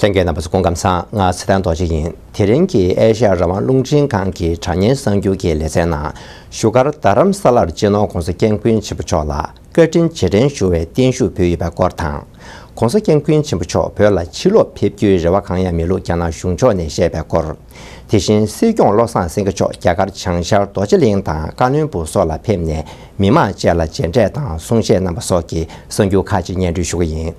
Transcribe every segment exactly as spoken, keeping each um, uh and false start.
ལྷན་རྒྱས་རྣམ་པ་ཚོ་སྐུ་ཁམས་བཟང་། ང་ཚེ་བརྟན་རྡོ་རྗེ་ཡིན། དེ་རིང་གི་ཨེ་ཤ་ཡ་རང་དབང་རླུང་འཕྲིན་ཁང་གི་དྲ་བརྙན་གསར་འགྱུར་གྱི་ལེ་ཚན་ནང་བཞུགས་སྒར་རྡ་རམ་ས་ལར་སྤྱི་ནོར་༸གོང་ས་༸སྐྱབས་མགོན་ཆེན་པོ་མཆོག་ལ་བཀའ་དྲིན་རྗེས་དྲན་ཞུ་བའི་བརྟན་བཞུགས་ཕུལ་ཡོད་པའི་སྐོར་དང་། ༸གོང་ས་༸སྐྱབས་མགོན་ཆེན་པོ་མཆོག་བོད་ལ་ཕྱིར་ལོག་ཕེབས་རྒྱུའི་རེ་བ་གང་ཡང་མེད་ལུགས་རྒྱ་ནག་གཞུང་ཕྱོགས་ནས་བཤད་པའི་སྐོར། དེ་བཞིན་སྲིད་སྐྱོང་བློ་བཟང་སེང་གེ་མཆོག་རྒྱ་གར་བྱང་ཤར་རྡོ་རྗེ་གླིང་དང་བཀའ་བློན་སྦུག་སོགས་ལ་ཕེབས་ནས་མི་མང་བཅས་ལ་མཇལ་འཕྲད་དང་གསུང་བཤད་གནང་བ་སོགས་ཀྱི་གསར་འགྱུར་ཁག་ཅིག་སྙན་སྒྲོན་ཞུ་གི་ཡིན།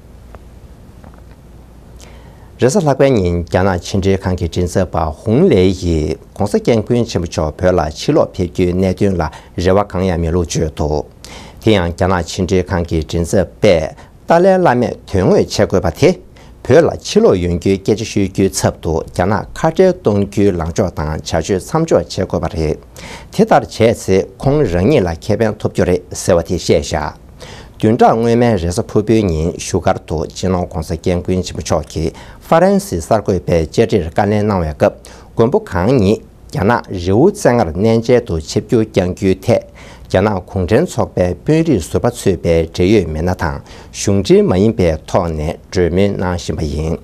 རེས་གཟའ་ལྷག་པའི་ཉིན་རྒྱ་ནག་ཕྱི་འབྲེལ་ཁང་གི་མགྲིན་ཚབ་པ་ཧུང་ལེ་ཡིས་༸གོང་ས་༸སྐྱབས་མགོན་ཆེན་པོ་མཆོག་བོད་ལ་ཕྱིར་ལོག་ཕེབས་རྒྱུའི་གནད་དོན་ལ་རེ་བ་གང་ཡང་མེད་ལུགས་བརྗོད་འདུག་དེ་ཡང་རྒྱ་ནག་ཕྱི་འབྲེལ་ཁང་གི་མགྲིན་ཚབ་པས་ཏཱ་ལའི་བླ་མས་དོན་དངོས་བྱེད་དགོས་པ་དེ། བོད་ལ་ཕྱིར་ལོག་ཡོང་རྒྱུའི་སྐད་ཆ་ཤོད་རྒྱུའི་ཚབ་ཏུ་རྒྱ་ནག་ཁ་བྲལ་གཏོང་རྒྱུའི་ལངས་ཕྱོགས་དང་བྱ་སྤྱོད་མཚམས་འཇོག་བྱེད་དགོས་པ་རེད། དེ་ལྟར་བྱས་ཚེ་ཁོང་རང་ཉིད་ལ་ཁེ་ཕན་ཐོབ་རྒྱུ་རེད་ཟེར་བ་དེ་བཤད་བཞག་བདུན་ཕྲག་སྔོན་མའི་རེས་གཟའ་ཕུར་བུའི་ཉིན་བཞུགས་སྒར་དུ་སྤྱི་ནོར་༸གོང་ས་༸སྐྱབས་མགོན་ཆེན་པོ་མཆོག་གིས་ཧྥ་རན་སིའི་གསར་འགོད་པའི་བཅར་འདྲིར་བཀའ་ལན་གནང་བའི་སྐབས། མགོན་པོ་གང་ཉིད་རྒྱ་ནག་རི་བོ་རྩེ་ལྔར་གནས་མཇལ་དུ་ཆིབས་བསྒྱུར་བསྐྱང་རྒྱུའི་ཐད། རྒྱ་ནག་གུང་ཁྲན་ཚོགས་པའི་དཔོན་རིགས་ཟུར་པ་ཚུད་པའི་འབྲེལ་ཡོད་མི་སྣ་དང་གཞུང་འབྲེལ་མ་ཡིན་པའི་ཐོག་ནས་གྲོས་མོལ་གནང་བཞིན་པ་ཡིན།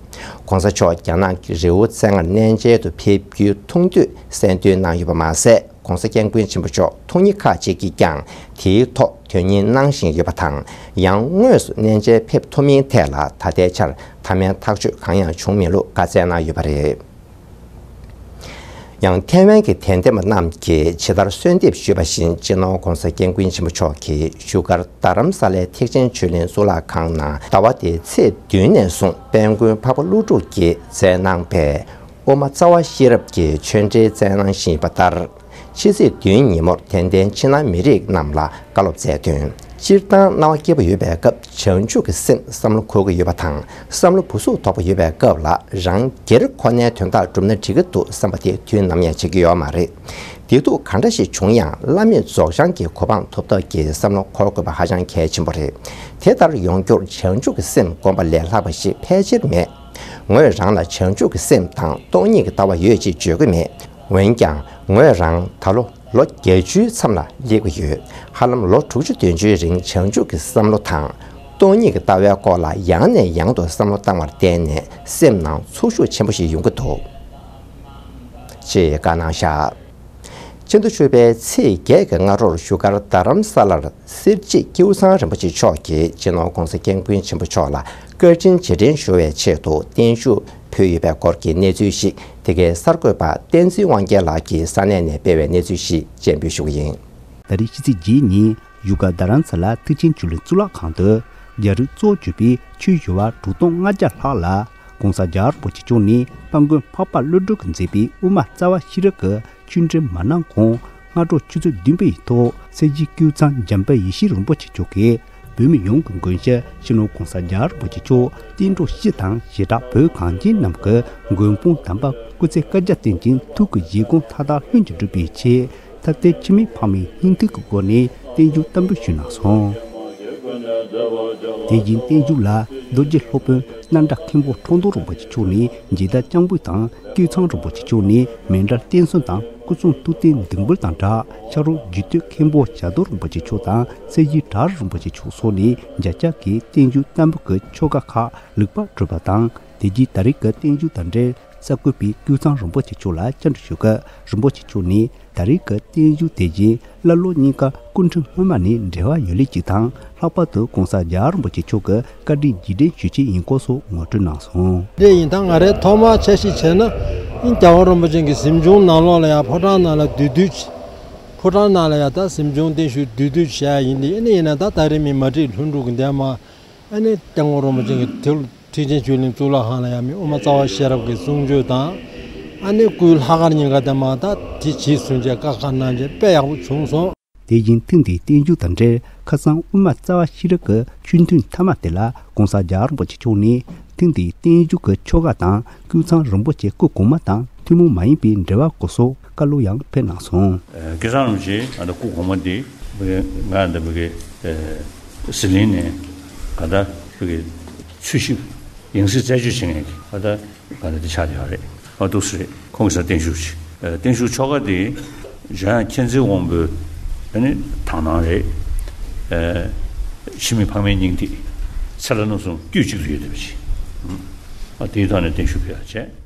༸གོང་ས་མཆོག་རྒྱ་ནག་གི་རི་བོ་རྩེ་ལྔར་གནས་མཇལ་དུ་ཕེབས་རྒྱུའི་ཐུགས་འདོད་གསལ་འདོན་གནང་ཡོད་པ་མ་ཟད། ༸གོང་ས་༸སྐྱབས་མགོན་ཆེན་པོ་མཆོག་ཐུགས་ཉིད་ཁག་ཅིག་གིས་ཀྱང་དེའི་ཐོག་དོན་གཉེར་གནང་བཞིན་ཡོད་པ་དང་། ཡང་དངོས་སུ་གནས་མཇལ་ཕེབས་ཐུབ་མིན་ཐད་ལ་ད་ལྟའི་ཆར་མཐའ་མའི་ཐག་གཅོད་གང་ཡང་བྱུང་མེད་ལུགས་བཀའ་སྩལ་གནང་ཡོད་པ་རེད། ཡང་ཐའེ་ཝན་གྱི་དད་ལྡན་པ་རྣམས་ཀྱིས་ཇི་ལྟར་གསོལ་འདེབས་ཞུས་པ་བཞིན་སྤྱི་ནོར་༸གོང་ས་༸སྐྱབས་མགོན་ཆེན་པོ་མཆོག་གིས་བཞུགས་སྒར་རྡ་རམ་ས་ལའི་ཐེག་ཆེན་ཆོས་གླིང་གཙུག་ལག་ཁང་ནང་ཟླ་བ་འདིའི་ཚེས་བདུན་ནས་བཟུང་དཔལ་མགོན་འཕགས་པ་ཀླུ་སྒྲུབ་ཀྱིས་མཛད་གནང་པའི་དབུ་མ་རྩ་བ་ཤེས་རབ་ཀྱི་ཆོས་འབྲེལ་སྩལ་གནང་བཞིན་ཡོད་པ་ལྟར། ཕྱི་ཚེས་བདུན་ཉིན་མོར་དད་ལྡན་ཕྱི་ནང་མི་རིགས་རྣམས་ལ་བཀའ་སློབ་སྩལ་དོན། སྤྱིར་བཏང་སྣང་བ་སྐྱིད་པོ་ཡོད་པའི་སྐབས་བྱང་ཆུབ་ཀྱི་སེམས་བསམ་བློ་འཁོར་གྱི་ཡོད་པ་དང་། བསམ་བློ་སྦུ་སུབ་དོག་པོ་ཡོད་པའི་སྐབས་ལ་རང་སྒེར་ཁོ་ནའི་དོན་དག་བསྒྲུབས་ན་འགྲིག་གི་འདུག་བསམ་པ་དེ་དུས་ནམ་ཡང་བྱེད་ཀྱི་ཡོད་མ་རེད། བདེ་སྡུག་གང་འདྲ་ཞིག་བྱུང་ཡང་བླ་མེད་རྫོགས་བྱང་གི་གོ་འཕང་ཐོབ་ཐབས་ཀྱི་བསམ་བློ་འཁོར་དགོས་པ་ཧ་ཅང་གལ་ཆེན་པོ་རེད། དེ་ལྟར་ཡོང་རྒྱུར་བྱང་ཆུབ་ཀྱི་སེམས་བསྒོམ་པ་ལས་ལྷག་པ་ཞིག་ཕལ་ཆེར་མེད། ངོས་རང་ལ་བྱང་ཆུབ་ཀྱི་སེམས་དང་སྟོང་ཉིད་ཀྱི་ལྟ་བ་ཡོད་ཅེས་བརྗོད་ཀྱི་མེད། འོན་ཀྱང་ངོས་རང་ད་ལོ་ལོ་བརྒྱད་ཅུའི་མཚམས་ལ་སླེབས་ཀྱི་ཡོད། ཧ་ལམ་ལོ་དྲུག་ཅུ་བདུན་ཅུའི་རིང་བྱང་ཆུབ་ཀྱི་བསམ་བློ་དང་། སྟོང་ཉིད་ཀྱི་ལྟ་བའི་སྐོར་ལ་ཡང་ནས་ཡང་དུ་བསམ་བློ་བཏང་བར་བརྟེན་ནས་སེམས་ནང་ཚོར་ཤུགས་ཆེན་པོ་ཞིག་ཡོང་གི་འདུག་ཅེས་བཀའ་གནང་བཞག་ཕྱི་ཟླ་བཅུ་པའི་ཚེས་བརྒྱད་ཀྱི་སྔ་དྲོར་བཞུགས་སྒར་རྡ་རམ་ས་ལར་སེར་བྱེས་ཀེའུ་ཚང་རིན་པོ་ཆེ་མཆོག་གིས་སྤྱི་ནོར་༸གོང་ས་༸སྐྱབས་མགོན་ཆེན་པོ་མཆོག་ལ་བཀའ་དྲིན་རྗེས་དྲན་ཞུ་བའི་ཆེད་དུ་བརྟན་བཞུགས་ཕུལ་ཡོད་པའི་སྐོར་གྱི་གནས་ཚུལ་ཞིག་འདི་གའི་གསར་འགོད་པ་བསྟན་འཛིན་དབང་རྒྱལ་ལགས་ཀྱིས་ས་གནས་ནས་སྤེལ་བའི་གནས་ཚུལ་ཞིག་སྤྱན་འབུལ་ཞུ་གི་ཡིན། ད་རེས་ཕྱི་ཚེས་བརྒྱད་ཉིན་བཞུགས་སྒར་རྡ་རམ་ས་ལ་ཐེག་ཆེན་ཆོས་གླིང་གཙུག་ལག་ཁང་དུ་རྒྱ་རིགས་གཙོ་བྱས་པའི་ཆོས་ཞུ་བ་དྲུག་སྟོང་ལྔ་བརྒྱ་ལྷག་ལ་༸གོང་ས་༸རྒྱལ་བ་རིན་པོ་ཆེ་མཆོག་ནས་དཔལ་མགོན་འཕགས་པ་ཀླུ་སྒྲུབ་ཀྱིས་མཛད་པའི་དབུ་མ་རྩ་བ་ཤེས་རབ་ཀྱི་ཆོས་འབྲེལ་མ་གནང་གོང་སྔ་དྲོ་ཆུ་ཚོད་བདུན་པའི་ཐོག་སེར་བྱེས་ཀེའུ་ཚང་འཇམ་དཔལ་ཡེ་ཤེས་རིན་པོ་ཆེ་མཆོག་གིས་བོད་མི་ཡོངས་ཀྱི་མགོན་ཞབས་སྤྱི་ནོར་༸གོང་ས་༸རྒྱལ་བ་རིན་པོ་ཆེ་མཆོག་བསྟན་འགྲོ་སྤྱི་དང་ཞེ་དྲག་བོད་གངས་ཅན་རྣམས་ཀྱི་མགོན་དཔུང་དམ་པ་སྐུ་ཚེ་བསྐལ་བརྒྱར་བརྟན་ཅིང་ཐུགས་ཀྱི་བཞེད་དགོངས་མཐའ་དག་ལྷུན་གྱིས་འགྲུབ་པའི་ཆེད། ཐབས་མཐའི་འཆི་མེད་ཕ་མའི་སྙིང་ཐིག་གི་སྒོ་ནས་བརྟན་བཞུགས་བསྟར་འབུལ་ཞུས་གནང་སོང་། དེ་བཞིན་བརྟན་བཞུགས་ལ་རྡོ་རྗེ་སློབ་དཔོན་སྣ་འདྲ་མཁན་པོ་ཁྲོ་འདོན་རིན་པོ་ཆེ་མཆོག་ནས་མཇལ་དར་རྐྱང་འབུལ་དང་། ཀེའུ་ཚང་རིན་པོ་ཆེ་མཆོག་ནས་མཎྜལ་རྟེན་གསུམ་དང་སྐུ་གསུང་ཐུགས་རྟེན་འདོན་འབུལ་དང་སྦྲགས་ཕྱག་རོགས་རྒྱུད་སྟོད་མཁན་པོ་བྱ་རྡོར་རིན་པོ་ཆེ་མཆོག་དང་སེར་བྱེས་གྲགས་རིན་པོ་ཆེ་མཆོག་སོགས་ནས་མཇལ་ཁ་གི་བརྟན་བཞུགས་བསྟར་འབུལ་གྱི་ཆོ་ག་ཁག་ལེགས་པར་གྲུབ་པ་དང་། དེ་རྗེས་ད་རེས་ཀྱི་བརྟན་བཞུགས་དང་འབྲེལ། གསར་འགོད་པས་ཀེའུ་ཚང་རིན་པོ་ཆེ་མཆོག་ལ་བཅར་འདྲི་ཞུ་སྐབས་རིན་པོ་ཆེ་མཆོག་ནས་ད་རེས་ཀྱི་བརྟན་བཞུགས་དེ་བཞིན་ཀླ་ཀློ་གཉིས་ཀ་སྐུ་ཕྲེང་སྔོན་མ་ནས་འབྲེལ་བ་ཡོད་ལུགས་ཅིག་དང་། ལྷག་པར་དུ་༸གོང་ས་༸རྒྱལ་བ་རིན་པོ་ཆེ་མཆོག་གི་བཀའ་དྲིན་རྗེས་དྲན་ཞུ་ཆེད་ཡིན་སྐོར་སོགས་ངོ་སྤྲོད་གནང་སོང་། དེ་ཡིན་ད་ང་རའི་ཐོག་མར་ཆ་ཤས་བྱས་ན་ཨིན་རྒྱལ་བ་རིན་པོ་ཆེ་གི་གཟིམ་ཆུང་ནང་ལོགས་ལ་ཡང་ཕོ་བྲང་ནང་ལ་བསྡུས་བསྡུས་ཕོ་བྲང་ནང་ལ་ཡང་ད་གཟིམ་ཆུང་བརྟན་བཞུགས་བསྡུས་བསྡུས་བྱས་ཡིན་དེ་ཨ་ནི་ཡིན་ན་ད་ད་རེས་མི་མ་བསྒྲིགས་ལྷུན་གྲུབ་ཀྱི་འདས་མ། ཨ་ནི་སྐྱབས་མགོན་རིན་པོ་ཆེ་གི་དེ་ཐེག་ཆེན་ཆོས་གླིང་གཙུག་ལག་ཁང་ལ་ཡང་མི་དབུ་མ་རྩ་བ་ཤེས་རབ་ཀྱི་གསུང་ཆོས་དང་། ཨ་ནི་སྐུའི་ལྷག་དཀར་གཉིས་ཀ་དེ་མ་ད་དེ་རྗེས་ཟུང་བཅས་བཀའ་ཁག་གནང་བྱས་དཔེ་ཡག་པོ་བྱུང་སོང་། དེ་བཞིན་ཐེངས་འདིའི་བརྟན་བཞུགས་དང་འབྲེལ་ཁ་སང་དབུ་མ་རྩ་བ་ཤེས་རབ་ཀྱི་ཆོས་ཐུན་མཐའ་མ་དེ་ལ་༸གོང་ས་༸རྒྱལ་བ་རིན་པོ་ཆེ་མཆོག་ནས་ཐེངས་འདིའི་བརྟན་བཞུགས་ཀྱི་ཆོ་ག་དང་ཀེའུ་ཚང་རིན་པོ་ཆེ་སྐུ་གོང་མ་དང་ཐུན་མོང་མ་ཡིན་པའི་འབྲེལ་བ་སྐོར་སོགས་བཀའ་སློབ་ཡང་ཕེབས་གནང་སོང་། ཀེའུ་ཚང་རིན་པོ་ཆེ་ང་ད་སྐུ་གོང་མ་འདི་ང་འདི་མི་གི་ཟི་ལིང་ནས་ག་ད་བོད་ཀྱི་ཚུལ་ཞིབ་ཡང་སྲིད་རྩད་གཅོད་བྱེད་མཁན་གྱི་ག་ད་ག་ད་དེ་ཆགས་བསྡད་ཡོད་རེད། ཨ་འདུག་སེ་རེད། ཁོང་གི་སར་བརྟན་བཞུགས་བྱས། ཨ་བརྟན་བཞུགས་ཆོ་ག་དེ་འཇམ་དབྱངས་མཁྱེན་བརྩེའི་དབང་པོའི་ཨ་ནི་དག་སྣང་རེད། ཨ་འཆི་མེད་ཕ་མའི་སྙིང་ཐིག་ཚེ་ལྷ་རྣམ་གསུམ་དཀྱུས་གཅིག་ཏུ་ཡོད་བསྡད་པ་ཅིག་དེའི་ཐོག་ནས་བརྟན་བཞུགས་ཕུལ་ཡག་བྱས།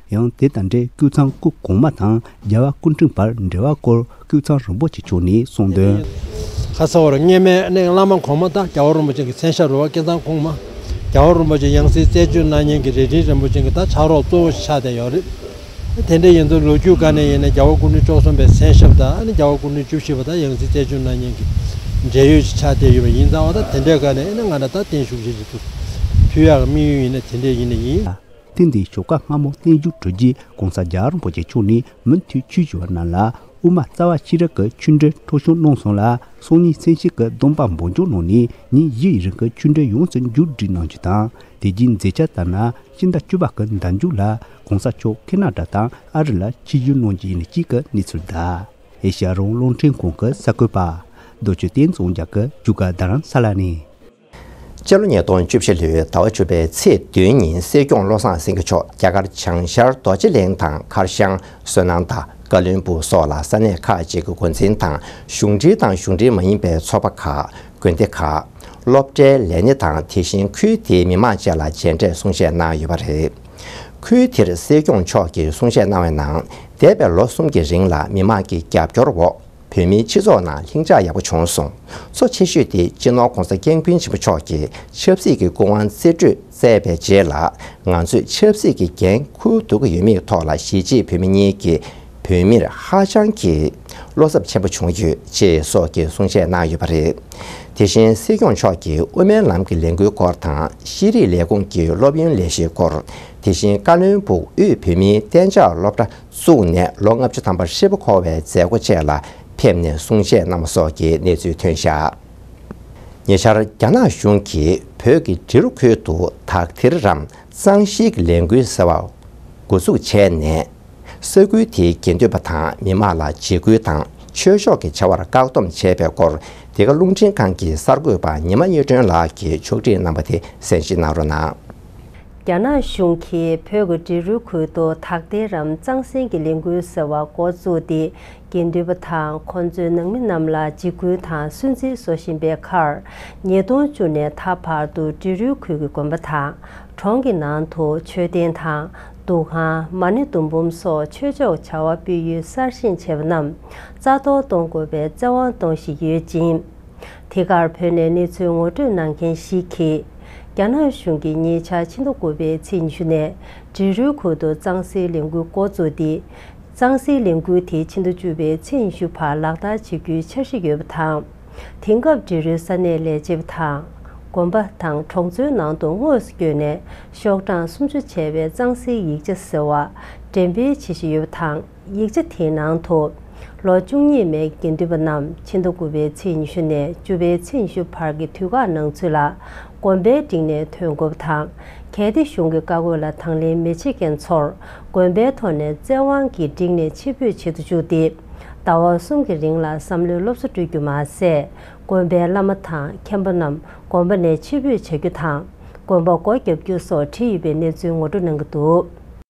ཡང་དེ་དང་འབྲེལ་ཀུན་ཚང་སྐུ་གོང་མ་དང་རྒྱལ་བ་སྐུ་ཕྲེང་བར་འབྲེལ་བ་སྐོར་ཀུན་ཚང་རིན་པོ་ཆེ་མཆོག་ནས་གསུངས་དོན། ཁ་ས་འོར་སྔོན་མའི་ནས་བླ་མ་གོང་མ་དང་རྒྱལ་བ་རིན་པོ་ཆེ་གི་མཚན་ཞབས་རུ་བ་ཀུན་ཚང་གོང་མ། རྒྱལ་བ་རིན་པོ་ཆེ་ཡང་སྲིད་རྩད་གཅོད་གནང་མཁན་གྱི་རྭ་སྒྲེང་རིན་པོ་ཆེ་གི་ད་ཕྱག་རོགས་གཙོ་བོ་ཆགས་བསྡད་ཡོད་རེད། དེ་འདྲ་ཡིན་ཙང་ལོ་རྒྱུས་སྒང་ནས་ཡིན་ན་རྒྱལ་བ་སྐུ་ཕྲེང་བཅུ་གསུམ་པའི་མཚན་ཞབས་དང་ཨ་ནི་རྒྱལ་བ་སྐུ་ཕྲེང་བཅུ་བཞི་པ་དང་ཡང་སྲིད་རྩད་གཅོད་གནང་མཁན་གྱི་འབྲེལ་ཡོད་ཅིག་ཆགས་བསྡད་ཡོད་པ་ཡིན་ཙང་བ་ད་དེ་འདྲའི་སྒང་ནས་ཨ་ནི་ང་རང་ད་བརྟན་བཞུགས་ཞེས་ཅིག་ཏུ་ཕུལ་ཡག་གི་དམིགས་ཡུལ་ཡིན་ན་དེ་འདྲ་ཡིན་ན་ཡིན། ཐེངས་འདིའི་ཞོགས་ཀ་སྔ་མོ་བརྟན་བཞུགས་གྲོལ་རྗེས་གོང་ས་རྒྱལ་བ་རིན་པོ་ཆེ་མཆོག་ནས་མུ་མཐུད་ཆོས་ཞུ་བ་རྣམས་ལ་དབུ་མ་རྩ་བ་ཤེས་རབ་ཀྱི་ཆོས་འབྲེལ་འཕྲོ་སྐྱོར་གནང་སོང་ལ། སང་ཉིན་མཚན་ཤིང་གི་སྡོམ་པ་འབུལ་འཇོག་གནང་ནས་ཉིན་བཞི་ཡི་རིང་གི་ཆོས་འབྲེལ་ཡོངས་སུ་མཇུག་སྒྲིལ་གནང་རྒྱུ་དང་། དེ་རྗེས་མཛད་འཆར་ལྟར་ན་སྤྱི་ཟླ་བཅུ་པ་གི་ཟླ་མཇུག་ལ་གོང་ས་མཆོག་ཁེ་ན་ཌ་དང་ཨ་རི་ལ་ཆིབས་བསྒྱུར་གནང་རྒྱུ་ཡིན་སྐོར་གྱི་གནས་ཚུལ་དང་། ཨེ་ཤ་ཡ་རང་དབང་རླུང་འཕྲིན་ཁང་གི་གསར་འགོད་པ་རྡོ་ཆུ་བསྟན་འཛིན་རྒྱལ་གྱིས་བཞུགས་སྒར་རྡ་རམ་ས་ལ་ནས། སྤྱི་ལོ་ཉིས་སྟོང་བཅུ་བཞི་ལོའི་ཟླ་བ་བཅུ་པའི་ཚེས་བདུན་ཉིན་སྲིད་སྐྱོང་བློ་བཟང་སེང་གེ་མཆོག་རྒྱ་གར་བྱང་ཤར་རྡོ་རྗེ་གླིང་དང་མཁར་བྱང་། བསོད་ནམས་དང་། ཀ་བློན་སྦུག་སོགས་ལ་ས་གནས་ཁག་ཅིག་གི་འགོ་འཛིན་དང་གཞུང་འབྲེལ་དང་གཞུང་འབྲེལ་མ་ཡིན་པའི་ཚོགས་པ་ཁག་དགོན་སྡེ་ཁག་སློབ་གྲྭའི་ལས་སྣེ་དང་དེ་བཞིན་ཁུལ་དེའི་མི་མང་བཅས་ལ་མཇལ་འཕྲད་གསུང་བཤད་གནང་ཡོད་པ་རེད། ཁུལ་དེར་སྲིད་སྐྱོང་མཆོག་གིས་གསུང་བཤད་གནང་བའི་ནང་འདས་པའི་ལོ་གསུམ་གྱི་རིང་ལ་མི་མང་གི་རྒྱབ་སྐྱོར་འོག་བོད་མིའི་སྤྱི་ཚོགས་ནང་ལྷིང་འཇགས་ཡག་པོ་བྱུང་སོང་། གཙོ་ཆེ་ཤོས་དེ་སྤྱི་ནོར་༧གོང་ས་༧སྐྱབས་མགོན་ཆེན་པོ་མཆོག་གིས་ཆབ་སྲིད་ཀྱི་སྐུ་དབང་རྩིས་སྤྲོད་སྩལ་བའི་རྗེས་ལ་ང་ཚོས་ཆབ་སྲིད་ཀྱི་འགན་འཁུར་ཐུབ་ཀྱི་ཡོད་མེད་ཐོག་ལ་གཞིས་བྱེས་བོད་མི་གཉིས་ཀྱིས་བོད་མིར་ཧ་ཅང་གི་བློ་འཚབ་ཆེན་པོ་བྱུང་ཡོད་ཅེས་སོགས་ཀྱི་གསུང་བཤད་གནང་ཡོད་པ་རེད། དེ་བཞིན་སྲིད་སྐྱོང་མཆོག་གིས་དབུ་མའི་ལམ་གྱི་ལས་འགུལ་སྐོར་དང་ཤེས་རིག་ལས་ཁུངས་ཀྱི་སློབ་ཡོན་ལས་གཞིའི་སྐོར། དེ་བཞིན་བཀའ་བློན་སྦུག་དབུས་བོད་མིའི་གཏན་འཇགས་སློབ་གྲྭ་བཙུགས་ནས་ལོ་ལྔ་བཅུ་ཐམ་པ་ཧྲིལ་པོ་འཁོར་བའི་མཛད་སྒོ་བཅས་ལ་ཕེབས་ནས་གསུང་བཤད་གནང་བ་སོགས་ཀྱི་གནས་ཚུལ་ཐོན་བཞག་ཉེ་ཆར་རྒྱ་ནག་གཞུང་གིས་བོད་ཀྱི་འབྲི་རུ་ཁུལ་དུ་དག་ཐེར་རམ་གཙང་བཤེར་གྱི་ལས་འགུལ་ཟེར་བ་འགོ་འཛུགས་བྱས་ནས། ས་ཁུལ་དེའི་དགེ་འདུན་པ་དང་མི་མང་ལ་འཇིགས་སྐུལ་དང་ཆོས་ཕྱོགས་ཀྱི་བྱ་བར་བཀག་སྡོམ་བྱས་པའི་སྐོར། འདི་ག་རླུང་འཕྲིན་ཁང་གི་གསར་འགོད་པ་ཉི་མ་གཉིས་སྒྲོན་ལགས་ཀྱིས་ཕྱོགས་སྒྲིག་གནང་བ་དེ་གསན་བཞེས་གནང་རོགས་གནང་། རྒྱ་ནག་གཞུང་གིས་བོད་ཀྱི་འབྲི་རུའི་ཁུལ་དུ་དག་ཐེར་རམ་གཙང་སེལ་གྱི་ལས་འགུལ་ཟེར་བ་འགོ་བཙུགས་ཏེ། དགེ་འདུན་པ་དང་ཁོང་ཚོའི་ནང་མི་རྣམས་ལ་འཇིགས་སྐུལ་དང་སུན་གཙེར་བཟོ་བཞིན་པའི་ཁར། ཉིས་སྟོང་བཅུ་ནས་ད་བར་དུ་འབྲི་རུའི་ཁུལ་གྱི་དགོན་པ་དང་། གྲོང་གི་ནང་དུ་མཆོད་རྟེན་དང་། འདུ་ཁང་། མ་ཎི་ཟླུམ་འབུམ་སོགས་ཆོས་ཕྱོགས་བྱ་བ་སྤེལ་ཡུལ་གསར་བཞེངས་བྱས་པ་རྣམས་རྩ་གཏོར་གཏོང་དགོས་པའི་བཙན་དབང་གཏོང་བཞིན་ཡོད་ཅིང་། དེ་གར་བོད་ནས་གནས་ཚུལ་ངོ་སྤྲོད་གནང་མཁན་ཞིག་གིས། རྒྱ་ནག་གཞུང་གིས་ཉེ་ཆར་ཕྱི་ཟླ་དགུ་པའི་ཚེས་ཉི་ཤུ་ནས་འབྲི་རུའི་ཁུལ་དུ་གཙང་སེལ་ལས་འགུལ་འགོ་བཙུགས་ཏེ། གཙང་སེལ་ལས་འགུལ་དེ་ཕྱི་ཟླ་བཅུ་པའི་ཚེས་ཉི་ཤུ་བར་ལག་བསྟར་བྱེད་རྒྱུའི་འཆར་གཞི་ཡོད་པ་དང་། དེང་སྐབས་འབྲི་རུའི་ས་གནས་ལས་བྱེད་པ་དང་། དགོན་པ་དང་གྲོང་ཚོའི་ནང་དུ་དངོས་སུ་བསྐྱོད་ནས་ཤོག་གྲངས་སུམ་ཅུ་བྱས་པའི་གཙང་སེལ་ཡིག་ཆ་ཟེར་བ་འགྲེམས་སྤེལ་བྱེད་བཞིན་ཡོད་པ་དང་། ཡིག་ཆ་དེའི་ནང་དུ། ལོ་བཅུ་གཉིས་མའི་དགེ་འདུན་པ་རྣམས་ཕྱི་ཟླ་དགུ་པའི་ཚེས་ཉི་ཤུ་ནས་བཅུ་པའི་ཚེས་ཉི་ཤུ་བར་གྱི་དུས་བཀག་ནང་ཚུད་ལ། དགོན་པའི་འགྲིག་ནས་ཐོན་དགོས་པ་དང་། གལ་ཏེ་གཞུང་གི་བཀའ་བཀོད་ལ་དང་ལེན་མི་བྱེད་མཁན་ཚོར། དགོན་པའི་ཐོག་ནས་བཙན་དབང་གིས་འགྲིག་ནས་ཕྱིར་འབུད་བྱེད་དུ་བཅུག་སྟེ། ཟླ་བ་གསུམ་གྱི་རིང་ལ་བསམ་བློའི་སློབ་གསོ་སྤྲོད་རྒྱུ་མ་ཟད། དགོན་པའི་བླ་མ་དང་མཁན་པོ་རྣམས་དགོན་པ་ནས་ཕྱིར་འབུད་བྱ་རྒྱུ་དང་། དགོན་པ་སྒོ་བརྒྱབ་རྒྱུ་སོགས་བྲིས་ཡོད་པའི་གནས་ཚུལ་ངོ་སྤྲོད་གནང་གི་འདུག་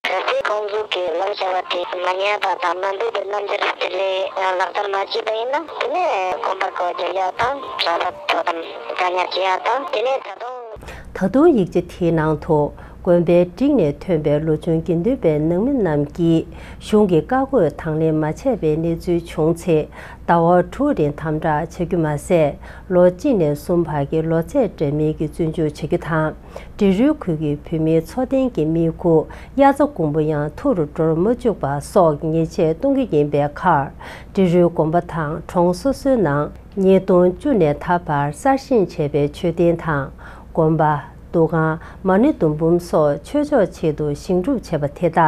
གལ་ཏེ་ཁོང་ཚོ་གི་ལམ་བྱ་བ་དེ་མ་ཉན་པ་དང་མ་འདོད་པའི་རྣམ་འགྱུར་དེ་ལས་ལག་བསྟར་མ་བྱས་པ་ཡིན་ན། དེ་ནས་དགོན་པ་སྒོ་བརྒྱབ་ཡག་དང་གྲྭ་པ་དོ་དམ་བཀག་ཉར་བྱེད་ཡག་དང་། དེ་ནས་ད་དུང་། ད་དུང་ཡིག་ཆ་དེའི་ནང་དུ། དགོན་པའི་འགྲིག་ནས་ཐོན་པའི་ལོ་ཆུང་དགེ་འདུན་པའི་ནང་མི་རྣམས་ཀྱིས་གཞུང་གི་བཀའ་བཀོད་དང་ལེན་མ་བྱས་པའི་གནས་ཚུལ་བྱུང་ཚེ། ཟླ་བ་དྲུག་རིང་དམ་དྲག་བྱ་རྒྱུ་མ་ཟད། ལོ་གཅིག་ནས་གསུམ་བར་གྱི་ལོ་ཚད་འདྲ་མིན་གྱི་བཙོན་འཇུག་བྱ་རྒྱུ་དང་། འབྲི་རུའི་ཁུལ་གྱི་བོད་མིའི་འཚོ་རྟེན་གྱི་དམིགས་ཁུར་དབྱར་རྩྭ་དགུན་འབུ་ཡང་ཐུར་འགྲོར་མ་བཅུག་པ་སོགས་ཉེས་ཆད་གཏོང་གི་ཡིན་པའི་ཁར། འབྲི་རུའི་དགོན་པ་དང་གྲོང་སོ་སོའི་ནང་ཉིས་སྟོང་བཅུ་ནས་ད་བར་གསར་བཞེངས་བྱས་པའི་མཆོད་རྟེན་དང་། དགོན་པ། འདུ་ཁང་། མ་ཎི་ཟླུམ་འབུམ་སོགས་ཆོས་ཕྱོགས་ཆེད་དུ་བཞེངས་སྒྲུབ་བྱས་པ་དེ་དག་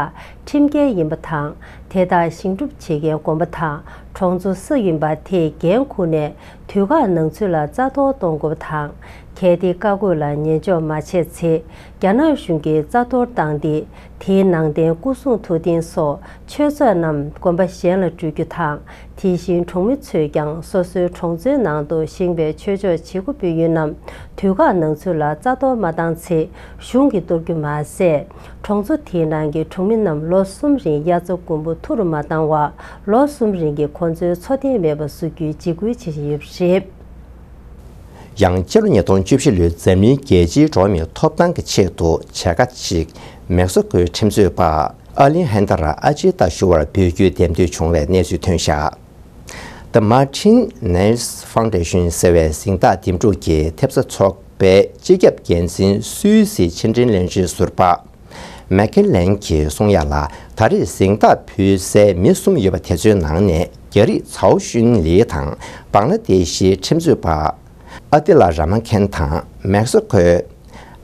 ཁྲིམས་འགལ་ཡིན་པ་དང་། དེ་དག་བཞེངས་སྒྲུབ་བྱེད་མཁན་དགོན་པ་དང་གྲོང་ཚོ་སུ་ཡིན་པ་དེས་འགན་འཁུར་ནས། དུས་བཀག་ནང་ཚུད་ལ་རྩ་གཏོར་གཏོང་དགོས་པ་དང་། གལ་ཏེ་བཀའ་བཀོད་ལ་ཉན་འཇོག་མ་བྱས་ཚེ། རྒྱ་ནག་གཞུང་གིས་རྩ་གཏོར་བཏང་སྟེ། དེའི་ནང་རྟེན་སྐུ་གསུང་ཐུགས་རྟེན་སོགས་ཆོས་ཚོགས་རྣམས་དགོན་པ་གཞན་ལ་སྤྲོད་རྒྱུ་དང་། དེ་བཞིན་གྲོང་མི་ཚོས་ཀྱང་སོ་སོའི་གྲོང་ཚོའི་ནང་དུ་བཞེངས་པའི་ཆོས་ཕྱོགས་བྱེད་སྒོ་སྤེལ་ཡུལ་རྣམས་དུས་བཀག་ནང་ཚུད་ལ་རྩ་གཏོར་མ་བཏང་ཚེ། གཞུང་གིས་གཏོར་རྒྱུ་མ་ཟད། གྲོང་ཚོ་དེའི་ནང་གི་གྲོང་མི་རྣམས་ལོ་གསུམ་རིང་དབྱར་རྩྭ་དགུན་འབུ་ཐུར་མ་བཏང་བར་ལོ་གསུམ་རིང་གི་ཁོང་ཚོའི་འཚོ་རྟེན་མེད་པར་བཟོ་རྒྱུའི་འཇིགས་སྐུལ་བྱེད་བཞིན་ཡོད་པ་རེད། ཡང་། སྤྱི་ལོ་ཉིས་སྟོང་བཅུ་བཞི་ལོའི་འཛམ་གླིང་རྒྱལ་སྤྱིའི་འགྲོ་བ་མིའི་ཐོབ་ཐང་གི་ཆེད་དུ་བྱེད་དགའ་ཞིག་མེག་སི་ཀོའི་ཁྲིམས་རྩོད་པ་ཨ་ལི་ཧན་ད་ར་ཨ་ཅི་ཏ་ཞུ་བར་འབུལ་རྒྱུའི་འདེམས་ཐོན་བྱུང་བའི་གནས་ཚུལ་ཐོན་བཞག The Martin Niles Foundation ཟེར་བའི་གཟེངས་རྟགས་འདེམས་སྒྲུག་གི་ཐེབས་རྩ་ཚོགས་པའི་སྤྱི་ཁྱབ་འགན་འཛིན་སུད་སི་ཕྱི་འབྲེལ་བློན་ཆེན་ཟུར་པ་མེག་ཁེ་ལན་གྱིས་གསུང་ཡ་ལ། ད་རེས་གཟེངས་རྟགས་ཕུལ་སའི་མི་གསུམ་ཡོད་པ་དེ་ཚོའི་ནང་ནས་རྒྱ་རིགས་ཚའོ་ཤུན་ལི་དང་། བང་ལ་དེ་ཤིའི་ཁྲིམས་རྩོད་པ་ཨ་ཏི་ལ་ར་མ་ཁན་དང་། མེག་སི་ཁོའི་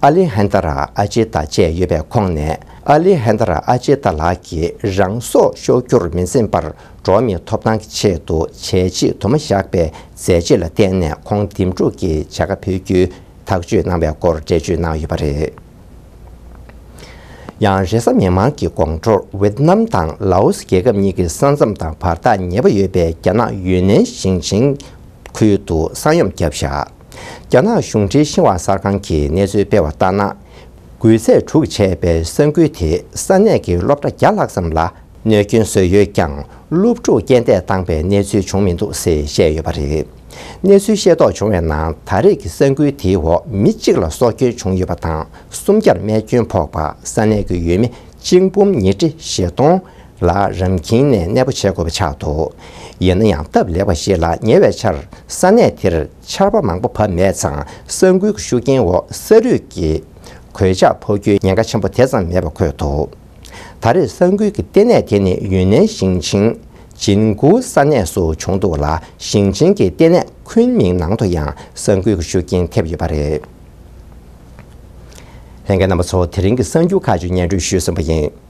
ཨ་ལི་ཧན་ད་ར་ཨ་ཅི་ཏ་བཅས་ཡོད་པའི་ཁོངས་ནས། ཨ་ལི་ཧན་ད་ར་ཨ་ཅི་ཏ་ལགས་ཀྱིས་རང་སྲོག་གཅོད་རྒྱུར་མི་འཛེམ་པར་འགྲོ་བ་མིའི་ཐོབ་ཐང་གི་ཆེད་དུ་བྱས་རྗེས་དུ་མ་བཞག་པའི་མཛད་རྗེས་ལ་བརྟེན་ནས་ཁོང་འདེམས་སྒྲུག་གི་བྱ་དགའ་ཕུལ་རྒྱུའི་ཐག་གཅོད་གནང་བའི་སྐོར་འགྲེལ་བརྗོད་གནང་ཡོད་པ་རེད། ཡང་། རེས་གཟའ་མིག་དམར་གྱི་དགོང་དྲོར་ཝེ་ཏི་ནམ་དང་ལའོ་སི་རྒྱལ་ཁབ་གཉིས་ཀྱི་ས་མཚམས་དང་བར་ཐག་ཉེ་པོ་ཡོད་པའི་རྒྱ་ནག་ཡུན་ནན་ཞིང་ཆེན་ཁུལ་དུ་ས་ཡོམ་བརྒྱབ་བཞག་རྒྱ་ནག་གཞུང་འབྲེལ་ཤིན་ཧྭ་གསར་ཁང་གིས་གནས་ཚུལ་སྤེལ་བ་ལྟར་ན། འགུལ་ཚད་དྲུག་བྱས་པའི་ས་འགུལ་དེས་ས་གནས་ཀྱི་སློབ་གྲྭ་བརྒྱ་ལྷག་ཙམ་ལ་གནོད་སྐྱོན་བཟོས་ཡོད་ཀྱང་། སློབ་ཕྲུག་རྐྱེན་འདས་བཏང་པའི་གནས་ཚུལ་བྱུང་མི་འདུག་ཟེར་བཤད་ཡོད་པ་རེད། གནས་ཚུལ་ཤེས་རྟོགས་བྱུང་བའི་ནང་། ད་རེས་ཀྱི་ས་འགུལ་དེའི་འོག་མི་གཅིག་ལ་སྲོག་སྐྱོན་བྱུང་ཡོད་པ་དང་། སུམ་བརྒྱར་རྨས་སྐྱོན་ཕོག་པ། ས་གནས་ཀྱི་ཡུལ་མི་གཅིག་འབུམ་ཉིས་ཁྲི་བཞི་སྟོང་ལ་རང་ཁྱིམ་ནས་གནས་སྤོ་བྱེད་དགོས་པ་ཆགས་འདུག་ཡིན་ན་ཡང་། སྟབས་ལེགས་པ་ཞིག་ལ་ཉེ་བའི་ཆར་ས་གནས་དེར་ཆར་པ་མང་པོ་བབས་མེད་ཙང་། ས་འགུལ་གྱི་ཤུགས་རྐྱེན་འོག་ས་རུད་ཀྱི་གོད་ཆག་ཕོག་རྒྱུའི་ཉེན་ཁ་ཆེན་པོ་དེ་ཙམ་མེད་པ་འཁོད་འདུག་ད་རེས་ས་འགུལ་གྱི་ལྟེ་གནས་དེ་ནི་ཡུན་ནན་ཞིང་ཆེན་ཇིན་གུའུ་ས་གནས་སུ་བྱུང་འདུག་ལ། ཞིང་ཆེན་གྱི་ལྟེ་གནས་ཁུན་མིང་ནང་དུ་ཡང་ས་འགུལ་གྱི་ཤུགས་རྐྱེན་ཐེབས་ཡོད་པ་རེད། ལྷན་རྒྱས་རྣམ་པ་ཚོ། དེ་རིང་གི་གསར་འགྱུར་ཁག་ཅིག་སྙན་སྒྲོན་ཞུས་ཟིན་པ་ཡིན།